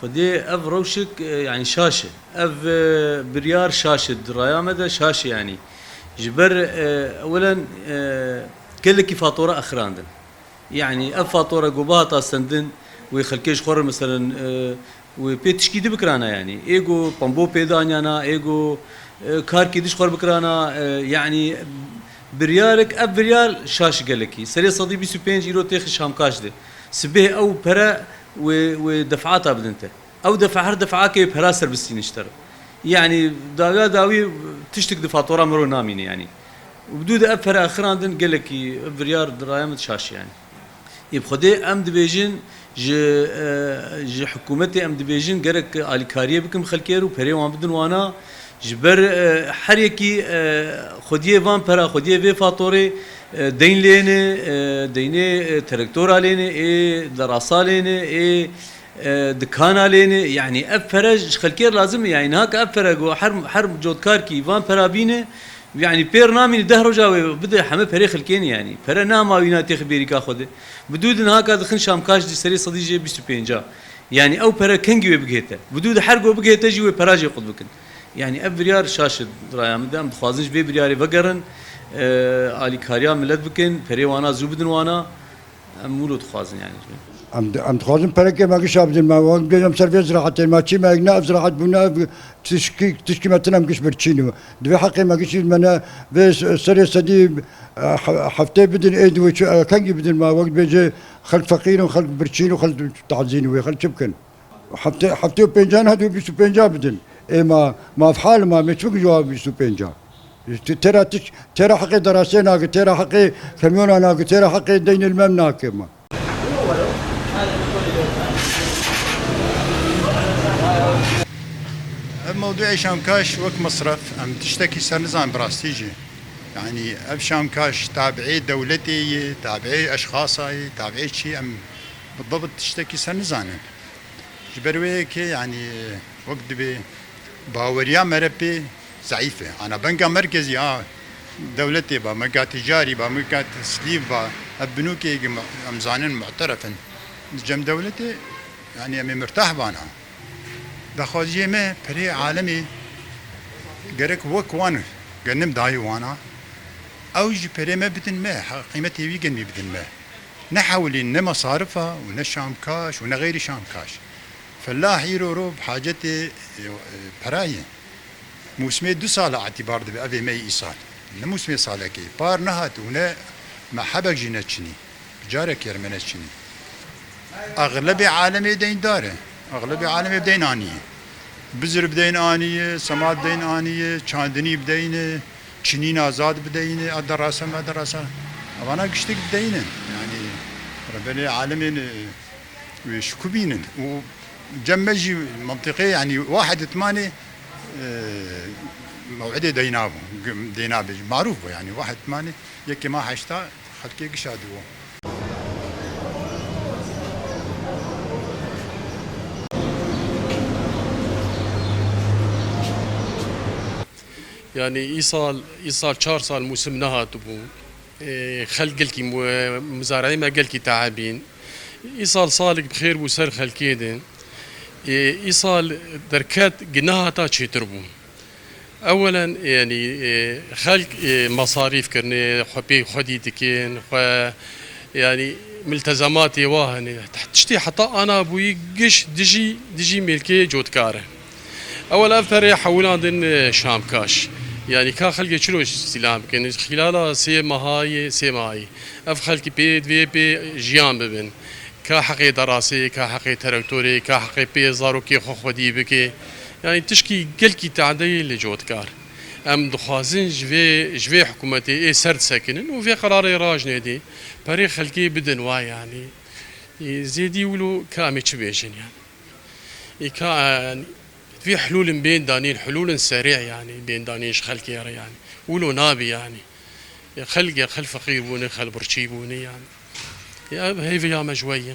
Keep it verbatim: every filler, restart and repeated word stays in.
Xwedê ev rewşik, e, yanî şaş e. Ev, e, biryar şaş e. Di raya me de şaş e yanî. Ji ber, e, ewelen, e, gelekî fatora exirandin. Yanî ev fatora ku bihata sendin, wê xelkê ji xwe re meselen, e, wê pê tişkî di bikirana yanî. Ê ku pembo pê danyana, ê ku, e, karkê di ji xwe re bikirana, e, yanî biryarek, ev biryar şaş gelekî. Serê sedî bîst û pênc îro têxi Şamkaş de. Sibê ew pere wê, wê defata bidin te. Ew defa her defakê pera ser bistînin ji te re. Yanî dawiya dawî tiştik di fatora mero namîne yanî. Û bi dû de ev pere exirandin gelekî ev biryar di raya min şaş e yanî. Ê bi Xwedê em dibêjin ji, e, ji hikûmetê em dibêjin gerek alîkariyê bikin xelkê re û perê wan bidin wana. Ji ber, e, her yekî, e, xwediyê van pera, xwediyê vê fatorê, e, deyn lêne, e, deynê, e, terektora lêne, ê derasa lêne, ê, e, dikana lêne. Yanî ev pere ji xelkê re lazim e. Yanî niha ka ev pere ku her, her cotkarkî van pera bîne, yanî pêr namîne deh roja wê bide heme perê xelkê ne yanî. Pere nama wîna têxi bêrîka xwe de. Bi dû de niha ka dixin Şamkaş di serê sedî jê bîst û pênca. Yanî ew pere kengî wê bigihête. Bi dû de her go bigihête jî wê pera jê qut bikin. Yanî ev biryar şaş e raya min de. Em dixwazin ji vê biryarê vegerin, e, alîkariya milet bikin, perê wana zû bidin wana. Em wilo dixwazin yanî. Em di-, em dixwazin perekê me gişa bidin me. Wek bêjim ser vê ziraetê me çî me ne ev ziraet bû ne ev tişkî, tişkî me tine em giş birçîn. Divê heqê me gişî me ne vê s-, serê sedî, e, he-, heftê bidin ê di wê çi, e, kengî bidin me. Wek bêje xelk feqîr in, xelk birçîn û xelk tazîn wê xelk çi bikin? Heftê, heftê û pêncan hadi bîst û pênca bidin. Ê ma, ma fehal ma me çi bikin ji wa bîst û pênca? Tê-, têra tişt, têra heqê derasê nake, têra heqê kamyona nake, têra heqê deynê li me nake ma. Ev mewduê Şamkaş wek mesref, em tiştekî ser nizanin bi rastî jî. Yanî ev Şamkaş tabiê dewletê ye, tabiê eşxasa ye, tabiê çi em bi dibt tiştekî ser nizanin. Ji ber wê yekê, yanî, wek dibê baweriya me re pê zeîf e. Ana benga merkezî a dewletê ba, mega ticarî ba, mega teslîf ba, ev binûkê em zanin mu'teref in. Cem dewletê, yanî em ê mirtah bana. Daxwaziyê me perê alemê gerek wek wan genim dayê wana. Ew jî perê me bidin me, ha, qîmetê wî genmî bidin me. Ne hewlîn, ne mesarifa û ne Şamkaş û ne xeyrî Şamkaş. Felah îro ro bi hacetê, e, e, pera ye. Mûsimê du sala etîbar dibe evê me yê îsal. Ne mûsimê salekê. Par nehat û ne me hebek jî neçinî. Bi carekê re me neçinî. Exlebê alemê deyndar e. Exlebê alemê bi deyn aniye. Bizir bi deyn aniye, semat bi deyn aniye, çandinî bi deyn e, çinîna zad bi deyn e, a derasa me derasa. Evana giştik bi deyn in. Yanî rebelê alemên, e, wê şikubînin. Û cem me jî mentiqê, yanî wahid itmanê, e, mew'idê deyna bû. Deyna bê, marûf bû yanî wahid itmanê. Yekê ma heşta xelkê gişa diwo. Yanî îsal, îsal çar sal mûsim nehatibû. Ê, xelk gelkî mu-, mizareyê me gelkî teebîn. Îsal salek bi xêr bû ser xelkê de. Ê, îsal derket gi nehata çêtir bû. Ewelen, yanî, e, xelk, e, mesarîf kirine, xwe pê xwedî dikin, xwe, yanî, miltezematê wa hene. Tiştê heta ana bûyî giş dijî, dijî mêlkê cotkar e. Ewel ev perê hewlandin, e, Şamkaş. Yanî, ka xelkê çilo îstîlam bikin? Xîlala sê mehayê, sê mehayê. Ev xelkî pê, divê pê jiyan bibin. Ka heqê derasê, ka heqê terektorê, ka heqê pê zarokê xwe xwedî bike. Yanî tişkî gelkî tade yê li cotkar. Em dixwazin ji vê, ji vê hikûmetê ê ser disekinin û vê qerarê rajnêdê perê xelkê bidin wa yanî. Ê, zêdî wilo ka em ê çi bêjin yanî. Ê, ka, yanî, vê hilûlin bên danîn, hilûlin serê yanî, bên danîn ji xelkê re yanî. Wilo nabe yanî. Ê, xelk, ê, xel feqîr bûne, xel birçî bûne yanî. Ê, ev hêviya me ji we ye.